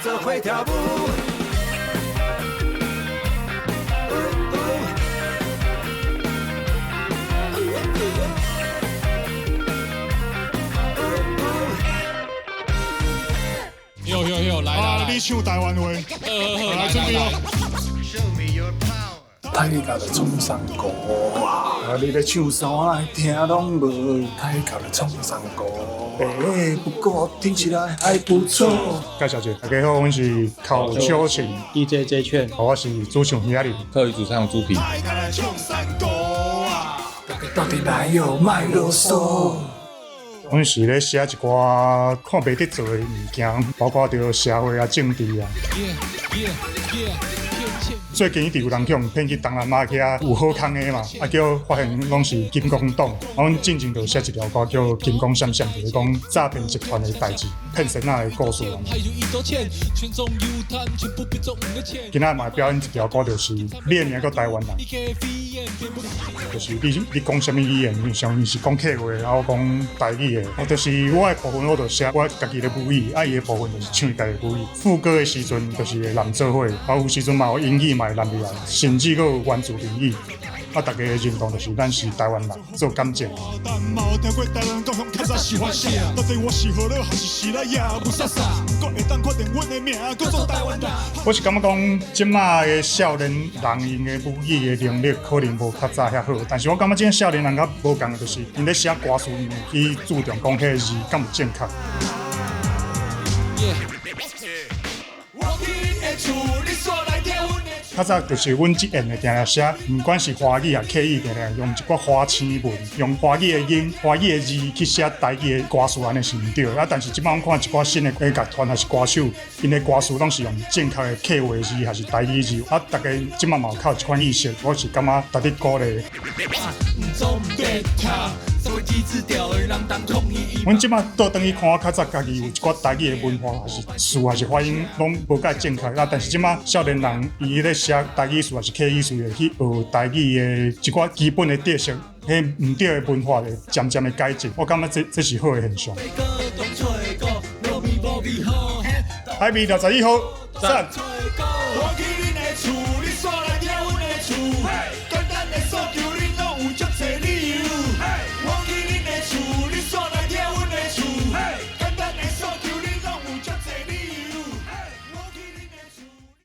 做伙跳舞。有有有，來啊！來你唱台灣話，來，來準備哦。大家咧創啥歌啊？你咧唱啥我來聽攏無。大家咧創啥歌？欸，不過聽起來還不錯。介紹者，大家好，阮是寇秋晴， DJ J 券，我是主唱兄弟。客語主唱豬皮。到底哪有賣囉嗦？阮是咧寫一寡看袂得做的物件，包括著社會啊、政治啊。最近一直有人去予騙去東南亞去遐有好康的嘛，啊叫發現攏是金光黨。啊，阮進前就寫一條歌叫《金光閃閃》，就是講詐騙集團的代誌、騙仙仔的故事。今仔嘛表演一條歌，就是你的名叫台灣人，就是你講啥物語言，像伊是講客話，啊我講台語的，我就是我的部分，我就寫我家己的母語，啊伊的部分就是唱伊家己的母語。副歌的時陣就是會攬做伙，啊有時陣嘛有英語嘛會攬入來，甚至閣有原住民語。啊，大家的認同就是咱是台灣人，做感情。我是感覺講，這馬的少年人𪜶的母語的能力可能無較早遐好，但是我感覺這少年人較無仝的就是，𪜶咧寫歌詞，𪜶會去注重講彼个字敢有正確。較早就是阮這演的定定寫，毋管是華語啊、客語，定定用一寡華聲文，用華語的音、華語的字去寫台語的歌詞，按呢是毋對的。啊，但是這擺阮看一寡新的樂團還是歌手，𪜶的歌詞攏是用正確的客話字還是台語字。啊，大家這擺嘛有較有這款意識，我是感覺值得鼓勵。阮這擺倒轉去看，較早家己有一寡台語的文化，還是詞還是發音攏無蓋正確。啊，但是這擺少年人伊咧寫台語詞還是客語詞，會去學台語的一寡基本的特色，彼毋對的文化會漸漸的改進。我感覺這是好的現象。海味61號，讚。